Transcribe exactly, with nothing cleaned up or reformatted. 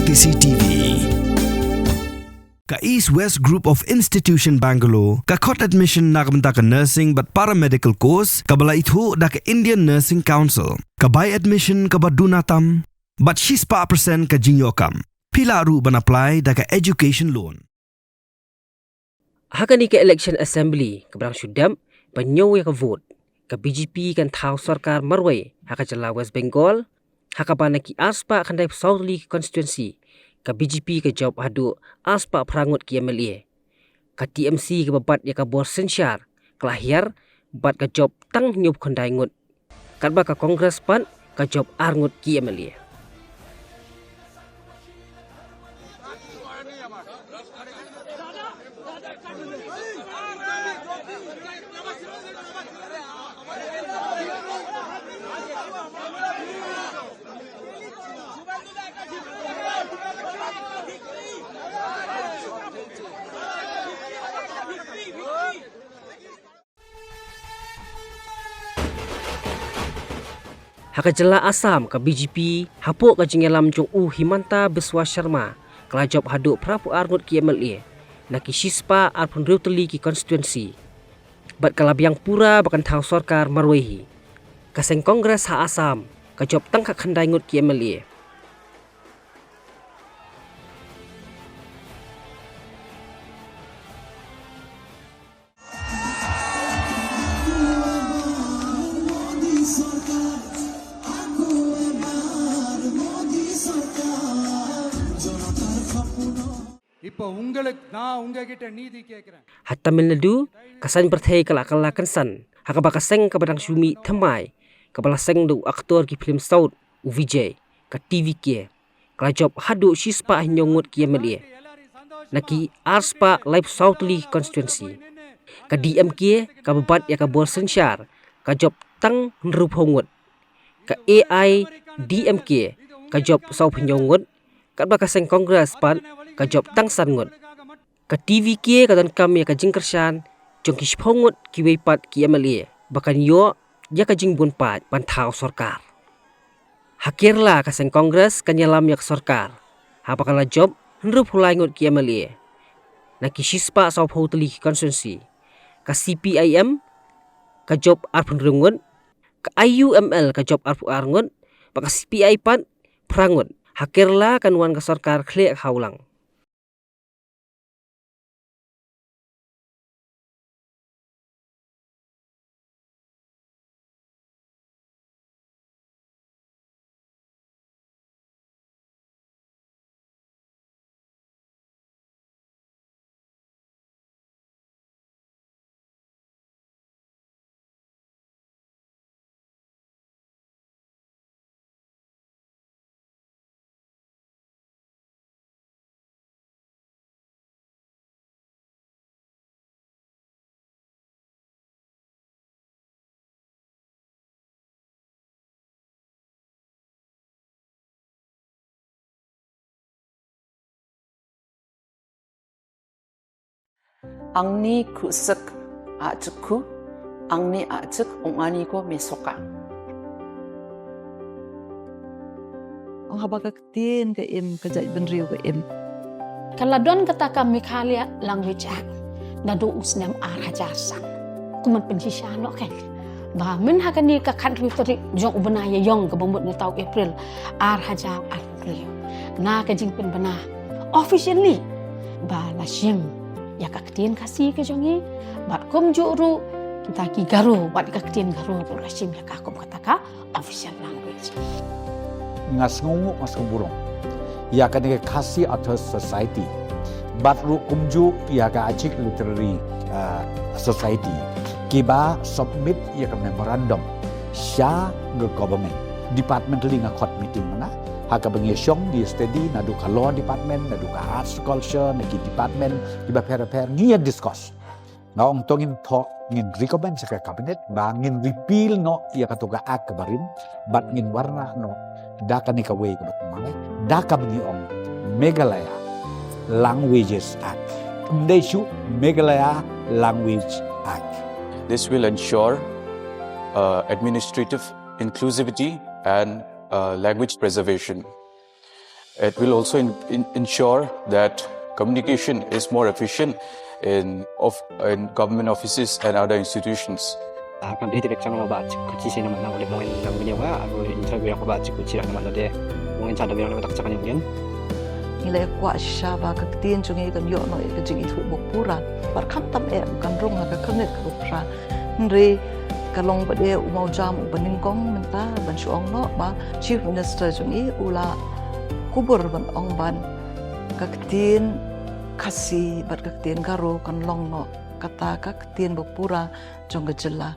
C C T V. Ka East West Group of Institution Bangalore ka khot admission na ka bynta ka nursing bad paramedical course kaba la ithuh da ka Indian Nursing Council. Ka bai admission kaba duna tam bad shispah percent ka jingïoh kam. Phi lah ruh ban apply da ka education loan. Ha kane ka election assembly kaba dang shu dep ban ñiew ïa ka vote, ka B J P kan thaw sorkar marwei ha ka jylla West Bengal, ha kaba na ki arspah khyndai phew saw tylli ki constituency, ka B J P ka jop haduh arspah phra ngut ki M L A. Ka T M C kaba bat ïa ka bor synshar ka la hiar bad ka jop tang hynñiew phew khyndai ngut, katba ka Congress pat ka jop ar ngut ki M L A. Ha ka jylla Assam, ka B J P hapoh ka jingïalam jong u Himanta Biswa Sharma ka la jop haduh phra phew ar ngut ki M L A na ki shispah ar phew hynriew tylli ki constituency. Bad ka la biang pura ba kan thaw sorkar marwei hi. Ka seng Congress ha Assam ka jop tang khatkhyndai ngut ki M L A. இப்போ உங்களுக்கு, நான் உங்ககிட்ட நீதி கேட்கிறேன். Ha Tamil Nadu, ka saiñ pyrthei ka la kylla kynsan ha kaba ka seng kaba dang shu mih thymmai, kaba la seng da u aktor ki phlim South, u Vijay, ka T V K, ka la jop haduh shispah hynñiew ngut ki M L A na ki arspah laiphew saw tylli ki constituency. Ka D M K kaba bat ïa ka bor synshar ka jop tang hynriewphew ngut. Ka A I D M K ka jop sawphew hynñiew ngut, katba ka seng Congress pat ka jop tang san ngut. Ka T V K ka donkam ïa ka jingkyrshan jong ki shiphew ngut kiwei pat ki M L A ba kan ïoh ïa ka jingbun paid ban thaw sorkar. Ha Kerala, ka seng Congress kan ïalam ïa ka sorkar haba ka la jop hynriewphew lai ngut ki M L A na ki shispah sawphew tylli ki constituency. Ka C P I M ka jop arphew hynriew ngut, ka I U M L ka jop arphew ar ngut, bad ka C P I pat phra ngut. Ha Kerala kan wan ka sorkar khlieh ha u lang. Angni khusyk ajukku, angni ajuk ong ani ko mesoka. Ong haba ka ktien ka im, ka jaitbynriew ka im. Ka la don kata ka Meghalaya Language Act naduh u snem ar hajar san. Kumno pynshisha noh ka. Ba mynha kane ka khathynriew tarik jong u bnai Ïaïong kaba mut mynta u April ar hajar arphew hynriew. Na ka jingpynbna officially ba la shim ïa ka ktien Khasi ka jong ngi, bad kumjuh ruh kita ki Garo, bad ka ktien Garo ruh la shim ïa ka kum kata ka official language. Nga sngewnguh, nga sngewburom ïa kane ka Khasi Authors Society, bad ruh kumjuh ïa ka Achik Literary, uh, Society, kiba submit ïa ka memorandum sha ka government. Departmentally nga khot meeting mynta, ha kaba ngi shong ngi study naduh ka law department, naduh ka arts culture, na ki department kiba pher pher ngi ïa discuss. Nga ong to ngin thoh, ngin recommend sha ka cabinet ba ngin repeal noh ïa kato ka act kaba rim, bad ngin wanrah noh da kane kawei kaba thymmai, da kaba ngi ong Meghalaya Languages Act. Ym dei shuh, Meghalaya Language Act. This will ensure, uh, administrative inclusivity and, uh, language preservation. It will also in, in, ensure that communication is more efficient in, of, in government offices and other institutions. Kan dei direct channel ba chikuchi sina mana ule mungin nang bini wa aru interview aku ba chikuchi rak mana de mungin chada biang tak chakan yungin. Ngi la kwah shisha ba ka ktien jong ngi kan ïoh noh ïa ka jingithuh ba pura. Bad khamtam eh kan rung ha ka khyrnit ka ba pura. Hynrei ka long ba dei u mawjam u ba nyngkong mynta ban shu ong noh ba Chief Minister jong ngi u la kubur ban ong ban ka ktien Khasi bad ka ktien Garo kan long noh kata ka ktien ba pura jong ka jylla.